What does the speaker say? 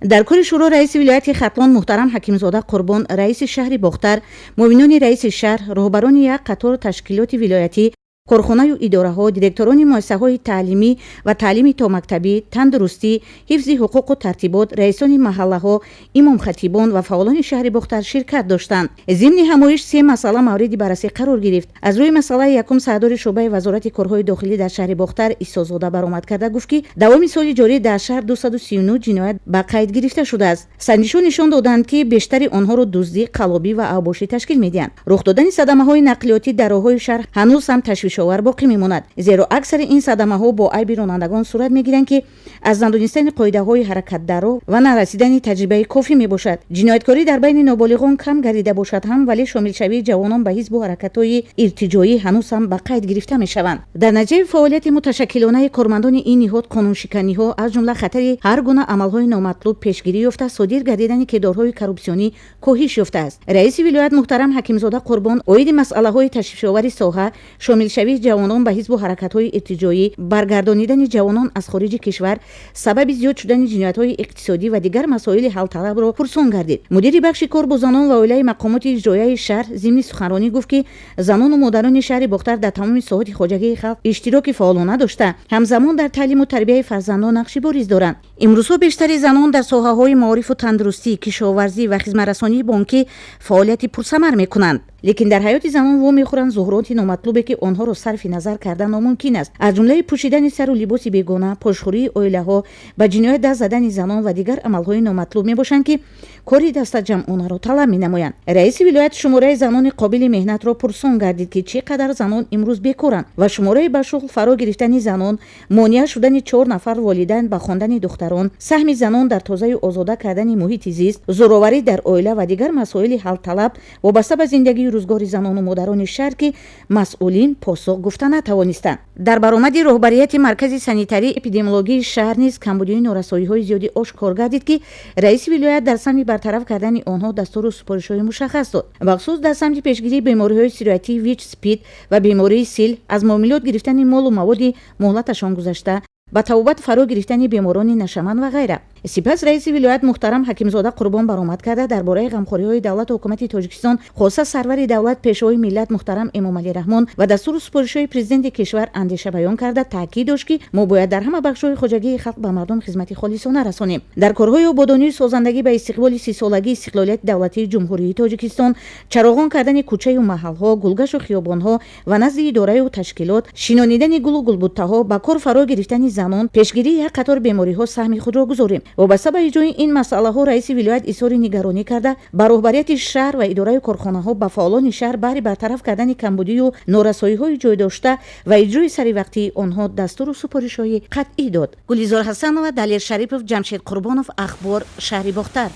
Дар кори шӯро раиси вилояти Хатлон муҳтарам Ҳакимзода Қурбон, раиси шаҳри Бохтар, муовинони раиси шаҳр, роҳбарони як қатор ташкилоти вилоятӣ, корхонаю идораҳо, директорони муассисаҳои таълимӣ ва таълими томактабӣ, тандурустӣ, ҳифзи ҳуқуқу тартибот, раисони маҳаллаҳо, имомхатибон ва фаъолони шаҳри Бохтар ширкат доштанд. Зимни ҳамоиш се масъала мавриди баррасӣ қарор гирифт. Аз рӯи масъалаи якум сардори шӯъбаи Вазорати корҳои дохилӣ дар шаҳри Бохтар Исозода баромад карда гуфт, ки давоми соли ҷорӣ дар шаҳр 239 ҷиноят ба қайд гирифта шудааст. Санҷишҳо нишон доданд, ки бештари онҳоро дуздӣ, қаллобӣ ва авбошӣ ташкил медиҳанд. Рух додани садамаҳои нақлиётӣ дар роҳҳои шаҳр ҳанӯз ҳам ташвишовар боқӣ мемонад, зеро аксари ин садамаҳо бо айби ронандагон сурат мегиранд, ки аз надонистани қоидаҳои ҳаракат дар роҳ ва нарасидани таҷрибаи кофӣ мебошад. Ҷинояткорӣ дар байни ноболиғон кам гардида бошад ҳам, вале шомилшавии ҷавонон ба ҳизбу ҳаракатҳои иртиҷоӣ ҳанӯз ҳам ба қайд гирифта мешаванд. Дар натиҷаи фаъолияти муташаккилонаи кормандони ин ниҳод қонуншиканиҳо, аз ҷумла хатари ҳар гуна амалҳои номатлуб пешгирӣ ёфта, содир гардидани кирдорҳои коррупсионӣ коҳиш ёфтааст. Раиси вилоят муҳтарам Ҳакимзода Қурбон оиди масъалаҳои ташвишовари соҳа, шомилшавии ҷавонон ба ҳизбу ҳаракатҳои иртиҷоӣ, баргардонидани ҷавонон аз хориҷи кишвар, сабаби зиёд шудани ҷиноятҳои иқтисодӣ ва дигар масоили ҳалталабро пурсон гардид. Мудири бахши кор бо занон ва оилаи мақомоти иҷроияи шаҳр зимни суханронӣ гуфт, ки занону модарони шаҳри Бохтар дар тамоми соҳати хоҷагии халқ иштироки фаъолона дошта, ҳамзамон дар таълиму тарбияи фарзандон нақши бориз доранд. Имрӯзҳо бештари занон дар соҳаҳои маорифу тандурустӣ, кишоварзӣ ва хизматрасонии бонкӣ фаъолияти пурсамар мекунанд. Лекин дар ҳаёти занон вомехӯранд зуҳуроти номатлубе, ки онҳоро сарфи назар кардан номумкин аст, аз ҷумлаи пӯшидани сару либоси бегона, пошхӯрии оилаҳо, ба ҷиноят даст задани занон ва дигар амалҳои номатлуб мебошанд, ки кори дастаҷамъонаро талаб менамоянд. Раиси вилоят шумораи занони қобили меҳнатро пурсон гардид, ки чӣ қадар занон имрӯз бекоранд ва шумораи ба шуғл фаро гирифтани занон, монеа шудани чор нафар волидайн ба хондани духтарон, саҳми занон дар тозаю озода кардани муҳити зист, зӯроварӣ дар оила ва дигар масоили ҳалталаб вобаста ба зиндагию рӯзгори занону модарони шаҳр, ки масъулин посух гуфта натавонистанд. Дар баромади роҳбарияти маркази санитарии эпидемиологии шаҳр низ камбудию норасоиҳои зиёди ошкор гардид, ки раиси вилоят дар самти бартараф кардани онҳо дастуру супоришҳои мушаххас дод. Бахусус дар самти пешгирии бемориҳои сироятии ВИЧ, СПИД ва бемории сил, аз муомилот гирифтани молу маводи муҳлаташон гузашта, ба табобат фаро гирифтани беморони нашъаманд ва ғайра. Сипас раиси вилоят муҳтарам Ҳакимзода Қурбон баромад карда, дар бораи ғамхориҳои давлату ҳукумати Тоҷикистон, хоса сарвари давлат, Пешвои миллат муҳтарам Эмомалӣ Раҳмон ва дастуру супоришҳои Президенти кишвар андеша баён карда, таъкид дошт, ки мо бояд дар ҳама бахшҳои хоҷагии халқ ба мардум хизмати холисона расонем. Дар корҳои ободонию созандагӣ ба истиқболи 30-солагии истиқлолияти давлатии Ҷумҳурии Тоҷикистон, чароғон кардани кӯчаю маҳалҳо, гулгашту хиёбонҳо ва назди идораю ташкилот, шинонидани гулу гулбуттаҳо, ба кор фаро гирифтани занон, пешгирии як қатор бемориҳо саҳми худро гузорем. Вобаста ба иҷрои ин масъалаҳо раиси вилоят изҳори нигаронӣ карда, ба роҳбарияти шаҳр ва идораи корхонаҳо, ба фаъолони шаҳр баҳри бартараф кардани камбудию норасоиҳои ҷойдошта ва иҷрои саривақтии онҳо дастуру супоришҳои қатъӣ дод. Гулизор Ҳасанова, Далер Шарипов, Ҷамшед Қурбонов, Ахбор, шаҳри Бохтар.